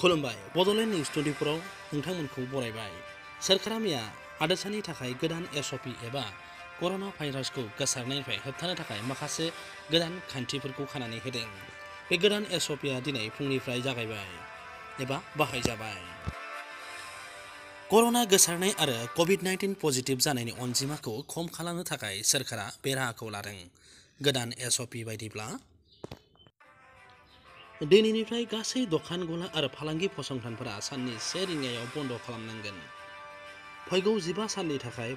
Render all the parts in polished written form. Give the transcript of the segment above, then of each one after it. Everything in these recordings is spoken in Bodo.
खुलुमबाय बड'लेण्ड निउज 24 आव नोंथांमोनखौ बरायबाय। सोरखारा मैया हादोरसानि थाखाय गोदान एसअपि एबा कर'ना भाइरासखौ गोसारनायनिफ्राय होबथानो थाखाय माखासे गोदान खान्थिफोरखौ खानानै होदों। बे गोदान एसअपिआ दिनै फुंनिफ्राय जागायबाय एबा बाहायजाबाय। कर'ना गोसारनाय आरो कभिड-19 पजिटिभ जानायनि अनजिमाखौ खम खालामनो थाखाय सोरखारा बे राहाखौ लादों। गोदान एसअपि बायदिब्ला दिनैनिफ्राय गासै दखान गला आरो फालांगि फसंथानफोरा साननि 1 रिंगायाव बन्द खालामनांगोन। फैगौ 15 साननि थाखाय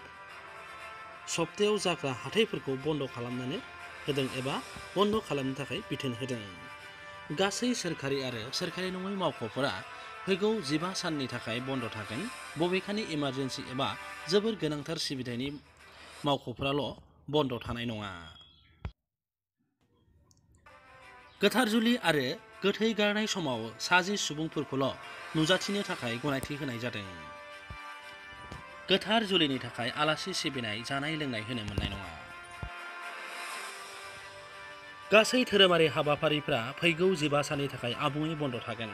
सप्तायाव जाग्रा हाथाइफोरखौ बन्द खालामनानै होदों एबा बन्द खालामनो थाखाय बिथोन होदों। गासै सोरखारि आरो सोरखारि नङै मावख'फोरा फैगौ 15 साननि थाखाय बन्द थागोन। बबेखानि इमारजेन्सि एबा जोबोर गोनांथार सिबिथायनि मावख'फोराल' बन्द थानाय नङा। गोथार जुलि आरो गोथै गारनाय समाव 60 सुबुंफोरखौल' नुजाथिनो थाखाय गनायथि होनाय जादों। गोथार जुलिनि थाखाय आलासि सिबिनाय, जानाय लोंनाय होनो मोननाय नङा। गासै धोरोमारि हाबाफारिफ्रा फैगौ 15 साननि थाखाय आबुङै बन्द थागोन।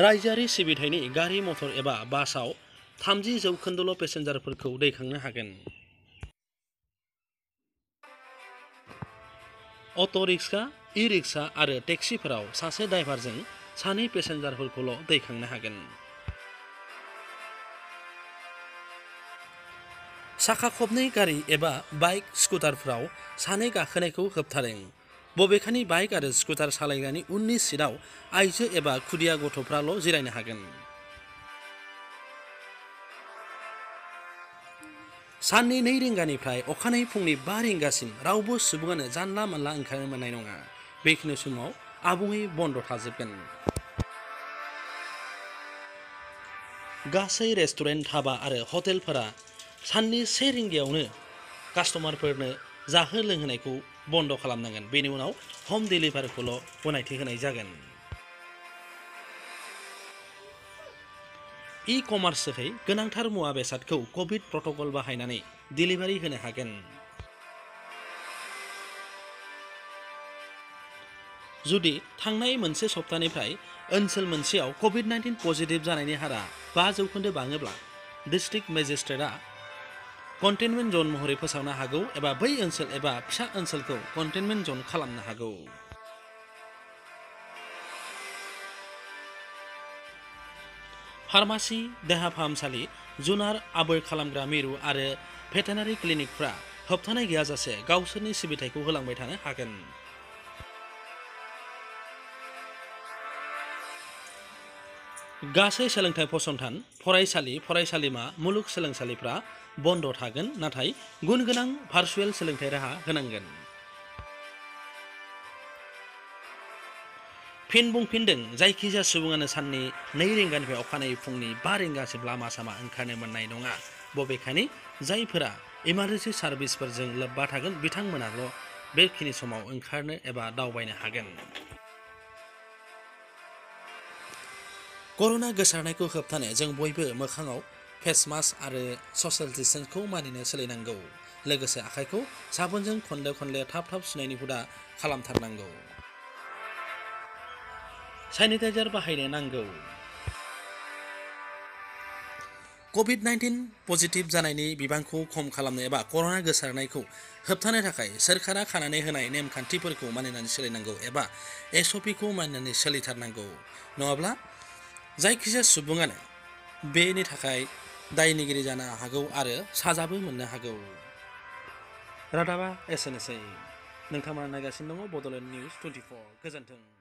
रायजोआरि सिबिथायनि गारि मटर एबा बासआव 30% पेसेन्जारफोरखौ दैखांनो हागोन। अट' रिक्सा, इ-रिक्सा आरो टेक्सिफोराव सासे ड्राइभारजों 2 पेसेन्जारफोरखौल' दैखांनो हागोन। साखा खबनै गारि एबा बाइक, स्कुटारफोराव 2 गाखोनायखौ होबथादों। बबेखानि बाइक आरो स्कुटार सालायग्रानि उननि सिटआव आइजो एबा खुदिया गथ'फ्राल' जिरायनो हागोन। साननि 2 रिंगानिफ्राय अखानायै फुंनि 5 रिंगासिम रावबो सुबुङानो जानला मानला ओंखारनो मोननाय नङा। बेखिनि समाव आबुङै बन्द थाजोबगोन। गासै रेस्टुरेन्ट, धाबा आरो हटेलफोरा साननि 1 रिंगायावनो कास्टमारफोरनो जाहो लोंहोनायखौ बन्द खालामनांगोन। बेनि उनाव हम डेलिभारिखौल' गनायथि होनाय जागोन। इ-कमार्स जोहै गोनांथार मुवा बेसादखौ कभिड प्रट'कल बाहायनानै डेलिभारि होनो हागोन। जुदि थांनाय मोनसे सप्तानिफ्राय ओनसोल मोनसेयाव कभिड-19 पजिटिभ जानायनि हारा 5% बाङोब्ला डिस्ट्रिक्ट मेजिस्ट्रेटआ कन्टेनमेन्ट जन महरै फोसावनो हागौ एबा बै ओनसोल एबा फिसा ओनसोलखौ कन्टेनमेन्ट जन खालामनो हागौ। फार्मासि, देहा फाहामसालि, जुनार आबोर खालामग्रा मिरु आरो भेटेनारि क्लिनिकफ्रा होबथानाय गैयाजासे गावसोरनि सिबिथायखौ होलांबाय थानो हागोन। गासै सोलोंथाइ फसंथान, फरायसालि, फरायसालिमा, मुलुगसोलोंसालिफ्रा बन्द थागोन, नाथाय गुन गोनां भार्चुएल सोलोंथाइ राहा होनांगोन। फिन बुंफिनदों, जायखिजाया सुबुङानो साननि 2 रिंगानिफ्राय अखानायै फुंनि 5 रिंगासिम लामा सामा ओंखारनो मोननाय नङा। बबेखानि जायफोरा इमारजेन्सि सार्भिसफोरजों लोब्बा थागोन बिथांमोनाल' बेखिनि समाव ओंखारनो एबा दावबायनो हागोन। कर'ना गोसारनायखौ होबथानो जों बयबो मोखाङाव फेस मास्क आरो ससियेल डिस्टेन्सखौ मानिनो सोलिनांगौ। लोगोसे आखाइखौ साबोनजों खनले खनले थाब थाब सुनायनि हुदा खालामथारनांगौ। सेनिटाइजार बाहायनो नांगौ। कभिड-19 पजिटिभ जानायनि बिबांखौ खम खालामनो एबा कर'ना गोसारनायखौ होबथानो थाखाय सोरखारा खानानै होनाय नेमखान्थिफोरखौ मानिनानै सोलिनांगौ एबा एसअपिखौ मानिनानै सोलिथारनांगौ। नङाब्ला जायखिजाया सुबुङानो बेनि थाखाय दायनिगिरि जानो हागौ आरो साजाबो मोननो हागौ। रादाबा एसेनोसै। नोंथांमोना नायगासिनो दङ बड'लेण्ड निउज 24। गोजोन्थों।